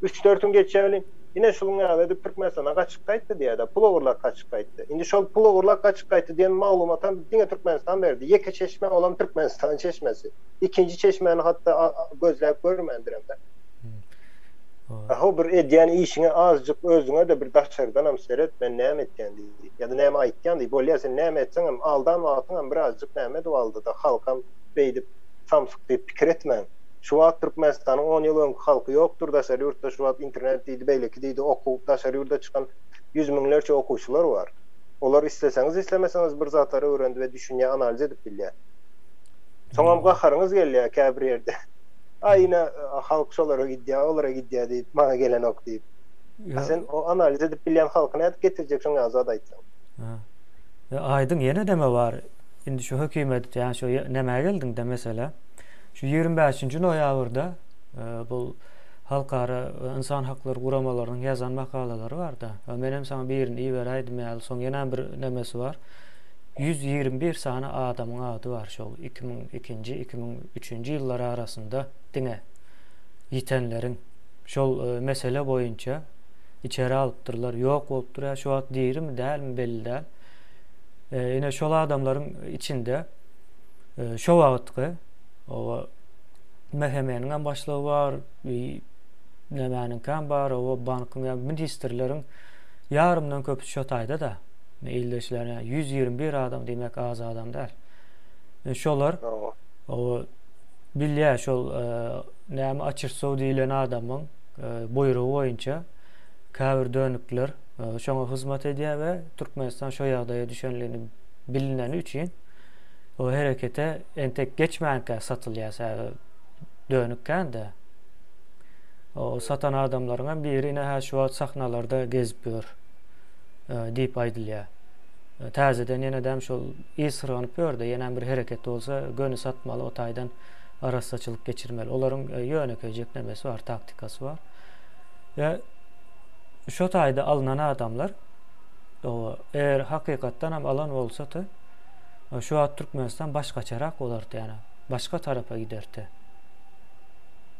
Üç-dört gün geçýär welin, ine şunuň ýaly edip Türkmenistana gaçyp gaýtdy diýýär-de, pul ogurlap gaçyp gaýtdy. Indi şol pul ogurlap gaçyp gaýtdy diýen maglumatam diňe Türkmenistan berdi. Ýeke çeşme olam Türkmenistanyň çeşmesi. Ikinji çeşmäni hatda gözläp görmändirem-de. Aho bir edýän işiňe azjyk özüňe-de bir daşardanam seret, men näme etýän diý, ýa-da näme aýtýan diý, bolýa sen näme etseňem aldan wagtyňam birazjyk näme edip alda-da halkam beýdip samsyk diýip pikir etmäň. Şu wagt Türkmenistanyň on ýyl öňki halky ýokdur daşary ýurtda şu wagt internet diýdi beýleki diýdi okuw daşary ýurda çykan ýüz müňlerçe okuwçylar bar. Olar isleseňiz islemeseňiz bir zatlary öwrendi we düşünýär analiz edip bilýär. Soňam gaharyňyz gelýär käbir ýerde. Aý ine halk şolara gidýär olara gidýär diýip maňa gelenok diýip. A sen o analiz edip bilýän halky nädip getirjek şoň ýaly zat aýtsaň. Aýdyň ýene neme bar indi şu hökümet ýa şu nämä geldiňde mesele şu 25-nji noýabrda bu halkara ynsan haklary guramalarynyň ýazan makalalary barda. Menem saňa birini iberäýdim ýaly soň ýene bir nemesi bar. 121 sany adamyň ady bar şol 2002-nji, 2003-nji ýyllar arasynda diňe ýitenleriň şol mesele boýunça içeri alypdyrlar, ýok bolupdyr ýa şu wagt dirimi dälmi belli däl. Ine şol adamlaryň içinde şo wagtky oba MHM-niň hem başlygy bar, nämäniňkäm bar, oba bankyň ýa ministrleriň ýarymdan köpüsi şo taýda-da. Ildeşler ýa 121 adam diýmek az adam däl. Şolar oba bilýär şol näme Açyrsow diýlen adamyň buýrugy boýunça käbir dönükler şoňa hyzmat edýär we Türkmenistan şo ýagdaýa düşenligini bilineni üçin o herekete entek geçmänkä satylýar sebäbi dönük kän-de. O satan adamlaryň hem biri ine hä şu wagt sahnalarda gezip ýör diýip aýdylýar. Täzeden ýene-de şol ysyrganyp ýör-de, ýene bir hereket bolsa göni satmaly o taýdan arassaçylyk geçirmeli. Olaryň ýönekeýjek nemesi bar, taktikasy bar. We şo taýda alnan adamlar o eger hakykatdan hem alan bolsady, şu wagt Türkmenistan başgaçarak bolardy, ýani başga tarapa giderdi.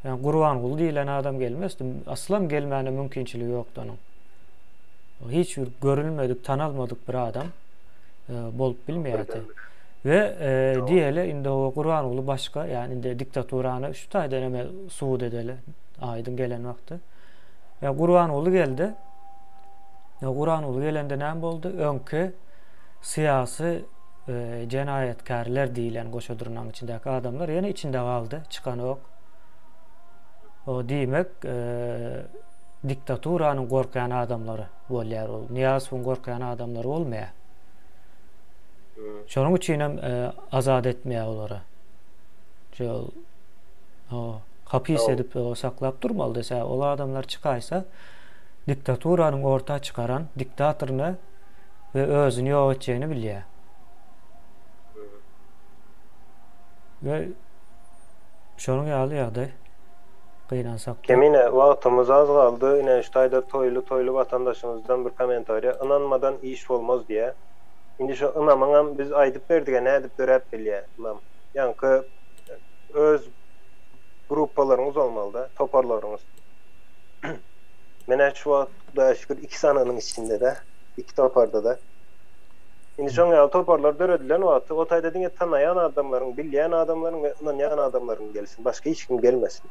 Ýani Gurbanguly diýlen adam gelmezdi. Aslam gelmäne mümkinçiligi ýokdy onuň. Hiç bir görülmedik, tanalmadyk bir adam bolup bilmeýärdi. We diýeli indi o Gurbanguly başga, ýani indi diktaturany şu taýdan hem subut edeli aýdyň gelen wagty. Ýa Gurbanguly geldi. Ýa Gurbanguly gelende näme boldy? Öňki syýasy jenaýatkärler diýlen goşa dyrnagyň içindäki adamlar ýene içinde galdy, çykanok. O diýmek, diktaturanyň gorkýan adamlary bolýar ol. Nyýazowyň gorkýan adamlary bolmaýar. Şonuň üçin hem azat etmeýär olary. Şol o hapis edip saklap durmaly dese, ol adamlar çykaýsa diktaturanyň orta çykaran diktatoryny we özüni ýok etjegini bilýär. We şonuň ýaly ýagdaý gynansak-da. Kemine, wagtymyz az galdy, ine şu taýda Toýly Toýly watandaşymyzdan bir kommentariýa, Ynanmadan iş bolmaz diýýär. Indi şu ynamyňam biz aýdyp berdigä nädip döräp bilýär ynam. Ýaňky öz gruppalaryňyz bolmalyda, toparlaryňyz. Menä şu wagt Hudaýa şükür iki sanynyň içinde-de, iki toparda-da. Indi şoň ýaly toparlar döredilen wagty o taýda diňe tanaýan adamlaryň, bilýän adamlaryň we ynanýan adamlaryň gelsin, başga hiç kim gelmesin.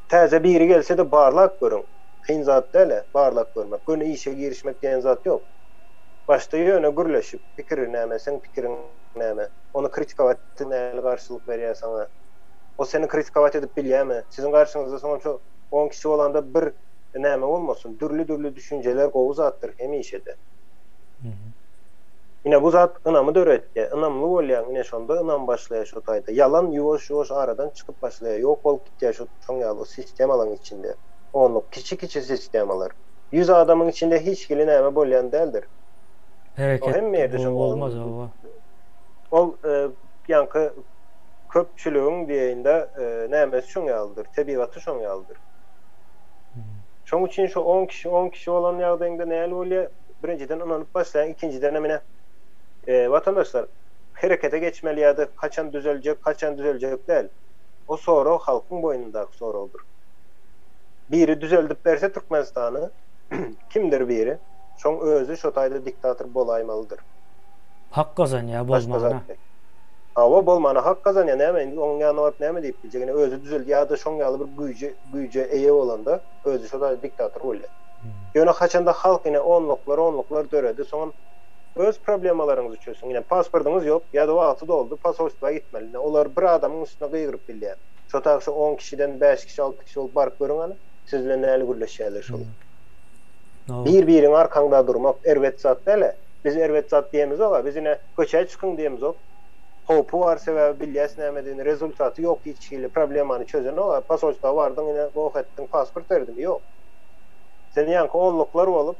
Täze biri gelse-de barlap görüň. Kyn zat däl-ä, barlap görmek. Göni işe girişmek diýen zat ýok. Başda ýöne gürleşip, pikiri näme, seň pikiriň näme, ony kritikowat nähili garşylyk berýär saňa, o seni kritikowat edip bilýärmi, siziň garşyňyzda soňam şo on kişi bolanda bir näme bolmasyn, dürli-dürli düşünjeler gowy zatdyr hemişe-de. Ine bu zat ynamy döretýär, ynamly bolýaň, ine şonda ynam başlaýar şo taýda. Ýalan ýuwaş-ýuwaş aradan çykyp başlaýar, ýok bolup gitýär şo şoň ýaly o sistemalaň içinde. Onluk kiçi-kiçi sistemalar. Ýüz adamyň içinde hiç hili näme bolýan däldir. O Hereket hemme ýerde şoň bolmaz hawa. Ol ýaňky köpçüligiň diýeýin-de nämesi şoň ýalydyr, tebigaty şoň ýalydyr. Şoň üçin şu on kişi, on kişi bolan ýagdaýyňda näl bolýar? Birinjiden ynanyp başlaýaň, ikinjidenem ine, watandaşlar, herekete geçmeli ýa-da haçan düzeljek, haçan düzeljek däl. O sorag halkyň boýnundaky soragdyr. Biri düzeldip berse Türkmenistany, kimdir biri, şoň özi şo taýda diktator bolaýmalydyr. Hak gazanýar bolmagyna. Hawa, bolmana hak gazanýar, näme indi onuň ýanyna baryp näme diýip biljek, ine özi düzeldi ýa-da şoň ýaly bir güýje güýje eýe bolanda özi şo taýda diktator bolýar. Ýöne haçanda halk ine onluklar onluklar döredi, soňam öz problemalaryňyzy çözsüň, ine pasportyňyz ýok ýa-da wagty doldy, posolstwa gitmeli, ine olar bir adamyň üstüne gygyryp bilýär. Şo taý şo on kişiden bäş kişi alty kişi bolup baryp görüň hany, siz bilen nähili gürleşýärler şolar. Bir biriň arkaňda durmak erbet zat däl-ä. Biz erbet zat diýemizok-a, biz ine köçä çykyň diýemizok. Howpy bar sebäbi bilýäs nämedigini, rezultaty ýok hiç hili problemany çözenok-a, posolstwa bardyň ine goh etdiň pasport berdimi, ýok. Sen ýaňky onluklar bolup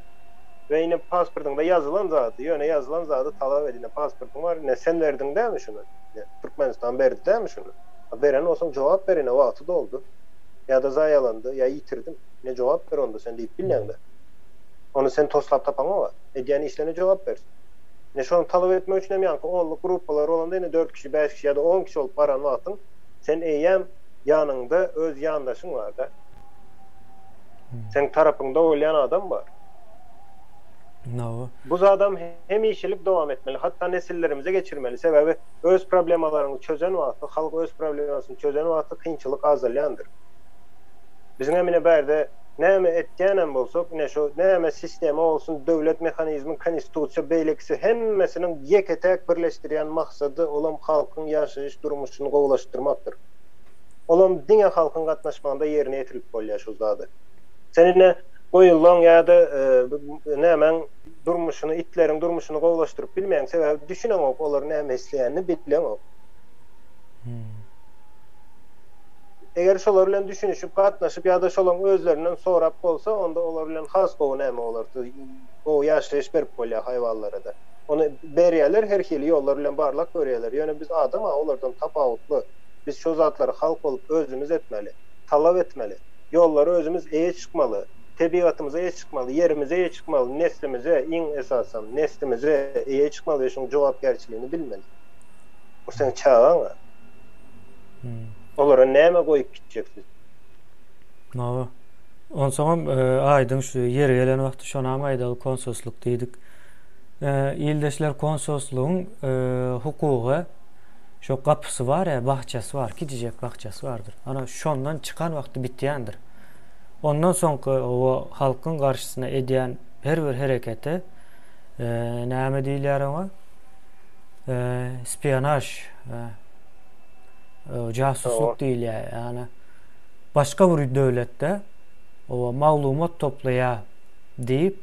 we ine pasportyňda ýazylan zady, ýöne ýazylan zady talap et ine pasportyň bar ine sen berdiň dämi şuny, ine Türkmenistan berdi dämi şuny. A beren bolsaň jogap ber ine wagty doldy ýa-da zaýalandy ýa ýitirdim ine jogap ber onda sen diýip bilýäňdä. Ony sen toslap tapaňoga. Edýän işlerine jogap bersin. Ine şony talap etmek üçin hem ýaňky onluk gruppalar bolanda ine dört kişi, bäş kişi ýa-da on kişi bolup baran wagtyň sen eýýäm ýanyňda öz ýandaşyň bar-da. Seň tarapyňda bolýan adam bar. Hawa. Bu zadam hemişelik dowam etmeli, hatda nesillerimize geçirmeli. Sebäbi öz problemalaryňy çözen wagty, halk öz problemasyny çözen wagty kynçylyk azalýandyr. Biziňem ine bärde näme etýänem bolsak, ine şu näme sistema bolsun, döwlet mehanizmi, konstitusiýa, beýlekisi hemmesiniň ýeke-täk birleşdirýän maksady olam halkyň ýaşaýyş durmuşyny gowulaşdyrmakdyr. Olam diňe halkyň gatnaşmagynda ýerine ýetirilip bolýar şu zady. Sen ine goýunlaň ýa-da nämäň durmuşyny, itleriň durmuşyny gowulaşdyryp bilmeýäň, sebäbi düşüneňok olar näme isleýänini bileňok. Eger şolar bilen düşünişip, gatnaşyp ýa-da şolaň özlerinden sorap bolsa, onda olar bilen has gowy näme bolar, gowy ýaşaýyş berip bolýar haýwanlara-da. Ony berýärler, her hili ýollar bilen barlap görýärler. Ýöne biz adam-a olardan tapawutly. Biz şo zatlary halk bolup özümiz etmeli, talap etmeli. Ýollara özümiz eýe çykmaly, tebigatymyza eýe çykmaly, ýerimize eýe çykmaly, neslimize, iň esasam, neslimize eýe çykmaly we şoň jogapkärçiligini bilmeli. Bu seň çagaň-a. Olara näme goýup gitjek siz? Hawa. Onsoňam aýdyň şu ýeri gelen wagty şonam aýdaly konsulslyk diýdik. Ildeşler konsulslygyň hukugy şo gapysy bar ýa bakjasy bar, kiçijek bakjasy bardyr. Ana şondan çykan wagty bitýändir. Ondan soňky o halkyň garşysyna edýän her bir hereketi näme diýilýär oňa? Spionaž jasuslyk diýilýär. Ýagny başga bir döwletde o maglumat toplaýar diýip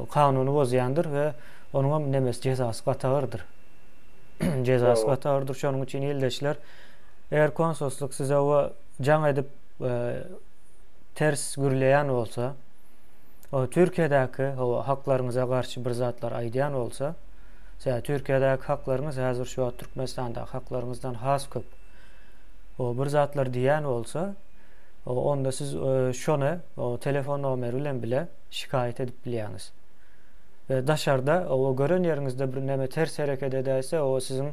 kanuny bozýandyr we onuň hem nemesi jezasy gaty agyrdyr. Jezasy gaty agyrdyr. Şonuň üçin ildeşler eger konsulslyk size o jaň edip ters gürleýän bolsa, o Türkiýedäki o haklaryňyza garşy bir zatlar aýdýan bolsa, Sebäbi Türkiýedäki haklaryňyz häzir şu wagt Türkmenistandaky haklaryňyzdan has köp. O bir zatlar diýýän bolsa, onda siz şony telefon nomeri bilen bile şikaýat edip bilýäňiz. We daşarda o gören ýeriňizde bir näme ters hereket edäýse, o siziň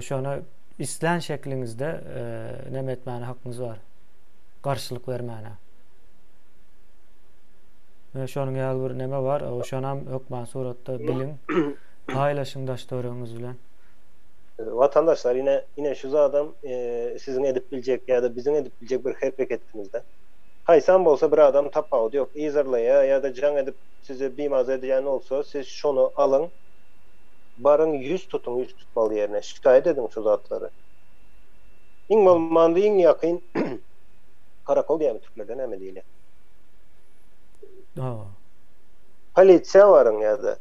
şony islän şekliňizde näme etmäne hakyňyz bar. Garşylyk bermäne. Mine şonuň ýaly bir neme bar, şonam hökman suratda biliň, paýlaşyň daş-töweregiňiz bilen. Watandaşlar ine ine şu zadam siziň edip biljek ýa-da biziň edip biljek bir hereketimizde. Haýsam bolsa bir adam tapawudy ýok yzarlaýa ýa-da jaň edip sizi bimaza edýän bolsa siz şony alyň baryň ýüz tutuň ýüz tutmaly ýerine şikaýat ediň şu zatlary. Iň bolmanda iň ýakyn karakol diýýärmi türklerde näme diýilýär. Polisiýa baryň ýa-da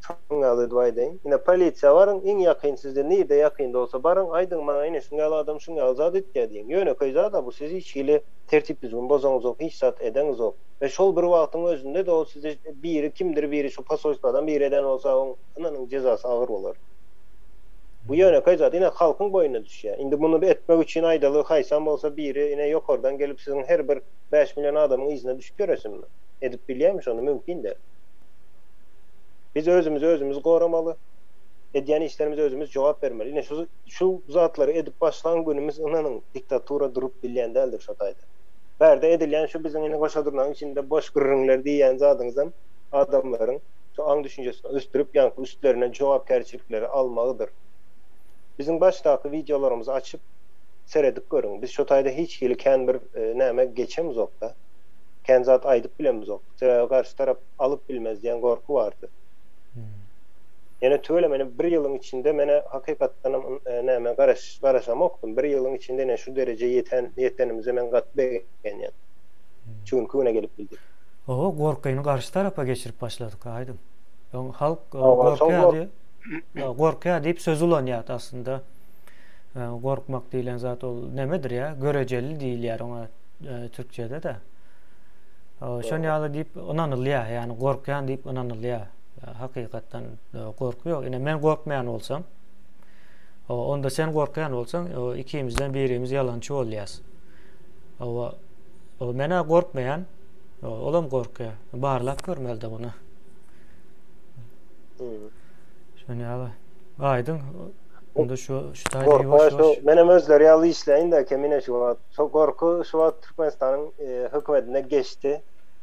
şonuň ýaly edip aýdaýyn. Ine polisiýa baryň, iň ýakyn sizde nirde ýakynda bolsa baryň, aýdyň maňa ine şuň ýaly adam şuň ýaly zat etýär diýiň. Ýönekeý zat-a bu siz hiç hili tertip-düzgün bozaňyzok, hiç zat edeňizok. We şol bir wagtyň özünde-de ol sizi biri kimdir biri şu posolstwadan biri eden bolsa oň ynanyň jezasy agyr bolar. Bu ýönekeý zat ine halkyň boýnuna düşýär. Indi muny etmek üçin aýdaly haýsam bolsa biri ine ýokardan gelip siziň her bir 5 million adamyň yzyna düşüp ýöresinmi? Edip bilýärmi şony? Mümkin däl. Biz özümizi özümiz goramaly. Edýän işlerimize özümiz jogap bermeli. Ine şu şu zatlary edip başlan günümiz ynanyň diktatura durup bilýän däldir şo taýda. Bärde edilýän şu biziň ine goşa durnagyň içinde boş gürrüňler diýýän zadyňyzam adamlaryň şu aň düşünjesini ösdürip ýaňky üstlerine jogapkärçilikleri almagydyr. Biziň başdaky wideolarymyzy açyp seredip görüň. Biz şo taýda hiç hili kän bir näme geçemizok-da. Kän zat aýdyp bilemizok. Sebäbi garşy tarap alyp bilmez diýen gorky bardy. Ýöne tüweleme ine bir ýylyň içinde menä hakykatdanam näme garaş garaşamokdym. Bir ýylyň içinde ine şu derejä ýeten ýetenimize men gaty begenýän. Şu günki güne gelip bildik. Hawa gorkyny garşy tarapa geçirip başladyk aýdyň. Öň halk gorkýardy. Gorkýar diýip söz ulanýardy aslynda. Gorkmak diýlen zat ol nemedir ýa? Görejeli diýilýär oňa türkçede-de. Şon ýaly diýip ynanylýar, ýagny gorkýan diýip ynanylýar. Hakykatdan gorky ýok. Ine men gorkmaýan bolsam, onda sen gorkýan bolsaň, ikimizden birimiz ýalançy bolýas. Hawa, men-ä gorkmaýan, olam gorkýar. Barlap görmeli-de muny. Şon ýaly. Aýdyň. Onda şu şu taýda ýuwaş ýuwaş. Menem özleri ýaly işläýin-dä Kemine şu wagt. Şo gorky şu wagt Türkmenistanyň hökümetine geçdi.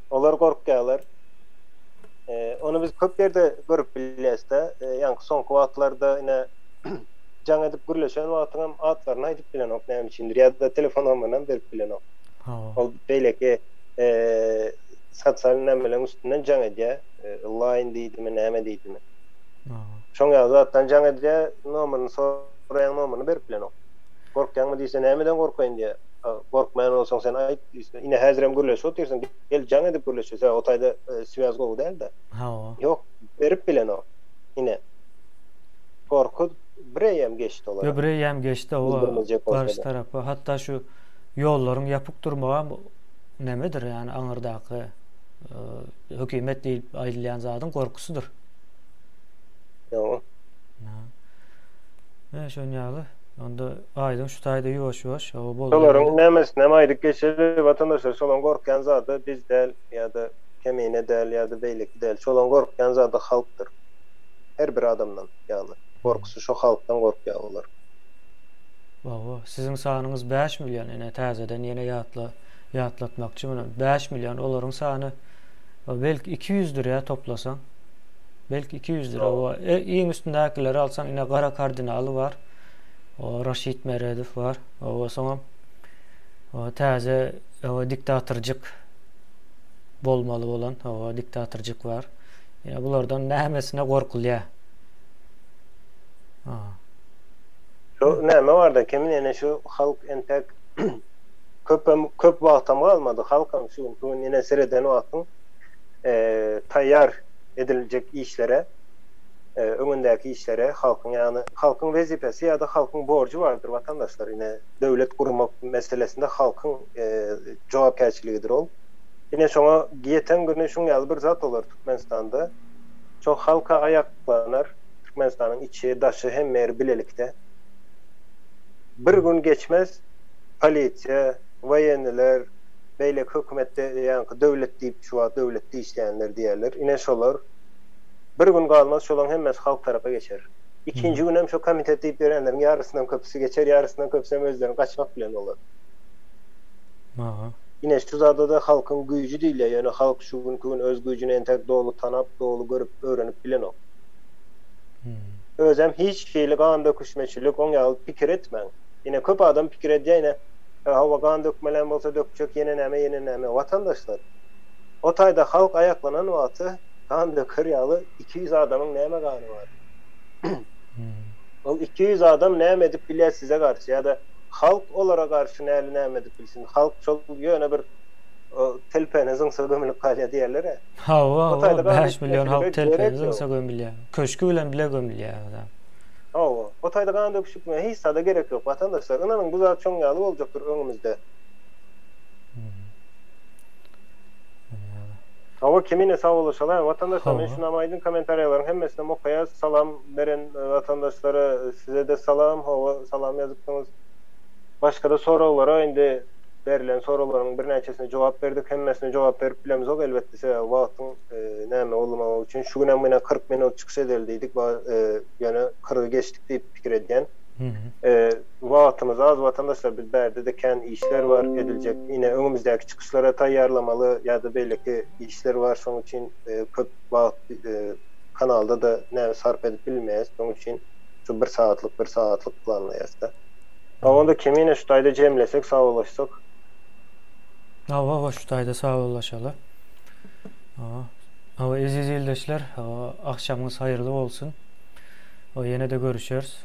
Olar gorkýarlar. Ony biz köp ýerde görüp bilýäs-de. Ýaňky soňky wagtlarda ine jaň edip gürleşen wagtyňam atlaryny aýdyp bilenok näme üçindir ýa-da telefon nomerinem berip bilenok. Ol beýleki sosial nämeleriň üstünden jaň edýär. Line diýdimi, näme diýdimi. Şoň ýaly zatdan jaň edýär, nomerini soraýaň, nomerini berip bilenok. Gorkýaňmy diýse, nämeden gorkaýyn diýýär. Gorkmaýan bolsaň sen aýt diýse, ine häzirem gürleşip otyrsyň, gel jaň edip gürleşeli, sebäbi o taýda swýaz gowy däl-de. Hawa. Ýok, berip bilenok. Ine. Gorky bireýýäm geçdi olara. Ýok, bireýýäm geçdi, hawa, garşy tarapa. Hatda şu ýollaryň ýapyk durmagam nemedir, ýagny aňyrdaky hökümet diýlip aýdylýan zadyň gorkusydyr. Ýok. Ýa şon ýaly. Onda aýdyň şu taýda ýuwaş-ýuwaş o boldy. Şolaryň nämesinem aýdyp geçeli watandaşlar şolaň gorkýan zady biz däl ýa-da Kemine däl ýa-da beýleki däl şolaň gorkýan zady halkdyr. Her bir adamdan ýagny gorkusy şo halkdan gorkýar olar. Hawa, siziň sanyňyz 5 million ine täzeden ýene ýatla ýatlatmakçy muny. 5 million olaryň sany belki 200-dür ýa toplasaň. Belki 200-dür. Hawa, e, iň üstündäkileri alsaň ine Gara kardinaly bar. O Raşid Meredow bar. Hawa, soňam o täze hawa diktatorjyk bolmaly bolan hawa diktatorjyk bar. Ýa bulardan nämesine gorkulýar? Ha. Şu näme barda Kemine ene şu halk entek köpem köp wagtam galmady halkam şu günki gün ene sereden wagtyň taýýar ediljek işlere öňündäki işlere halkyň ýagny halkyň wezipesi ýa-da halkyň borjy bardyr watandaşlar ine döwlet gurmak meselesinde halkyň jogapkärçiligidir ol ine şoňa ýeten güni şuň ýaly bir zat bolar Türkmenistanda şo halka aýaklanar Türkmenistanyň içi daşy hemme ýeri bilelikde bir gün geçmez polisiýa woýenniler beýleki hökümetde ýaňky döwlet diýip şu wagt döwletde işleýänler diýerler ine şolar bir gün galmaz şolaň hemmesi halk tarapa geçer. Ikinji günem şo komitet diýip ýörenleriň ýarysyndan köpüsi geçer ýarysyndan köpüsem özlerini gaçmak bilen bolar. Aha. Ine şu zadada halkyň güýji diýilýär ýöne halk şu günki gün öz güýjüni entek doly tanap doly görüp öwrenip bilenok. Özem hiç hili gan döküşmeçilik oň ýaly pikir etmäň. Ine köp adam pikir edýär ine hawa gan dökmelän bolsa dökjek ýene näme ýene näme watandaşlar o taýda halk aýaklanan wagty gan döker ýaly 200 adamyň näme gany bar. Ol 200 adam näme edip bilýär size garşy ýa-da halk olara garşy näli näme edip bilsin halk şol ýöne bir telpene zyňsa gömülip galýar diýerler-ä. Hawa, hawa, 5 million halk telpene zyňsa gömülýär. Köşgi bilen bile gömülýär adam. Hawa, o taýda gan döküşikmä hiç zada gerek ýok watandaşlar. Ynanyň bu zat şoň ýaly boljakdyr öňümizde. Hawa Kemine sag bolaşaly watandaşlar men şunam aýdyn kommentariýalaryň hemmesinem okaýas salam beren watandaşlara sizede salam hawa salam ýazypsyňyz başgada soraglara indi berlen soraglaryň birnäçesine jogap berdik hemmesine jogap berip bilemzok elbetde sebäbi wagtyň näme bolmagy üçin şu günem ýene 40 minut çykyş edeli diýdik ýöne 40-y geçdik diýip pikir edýän Wagtymyz az watandaşlar biz bärde-de kän işler bar ediljek ine öňümizdäki çykyşlara taýýarlamaly ýa-da beýleki işler bar şonuň üçin köp wagt kanalda-da näme sarp edip bilmeýäs şonuň üçin. Şu bir sagatlyk, bir sagatlyk planlaýas-da. Onda Kemine şu taýda jemlesek, sagbollaşsak. Hawa, hawa, şu taýda sagbollaşaly. Hawa. Hawa, eziz ildeşler, hawa, agşamyňyz haýyrly bolsun. Hawa, ýene-de görüşeris.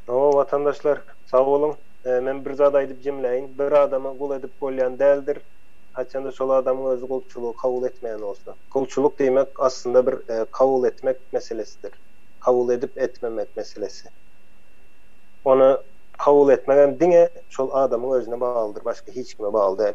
Hawa, watandaşlar, sag boluň. Men bir zat aýdyp jemläýin. Bir adamy gul edip bolýan däldir. Haçanda şol adamyň özi gulçulygy kabul etmeýän bolsa. Gulçulyk diýmek aslynda bir kabul etmek meselesidir. Kabul edip etmemek meselesi. Ony kabul etmegem diňe şol adamyň özüne baglydyr, başga hiç kime bagly däl.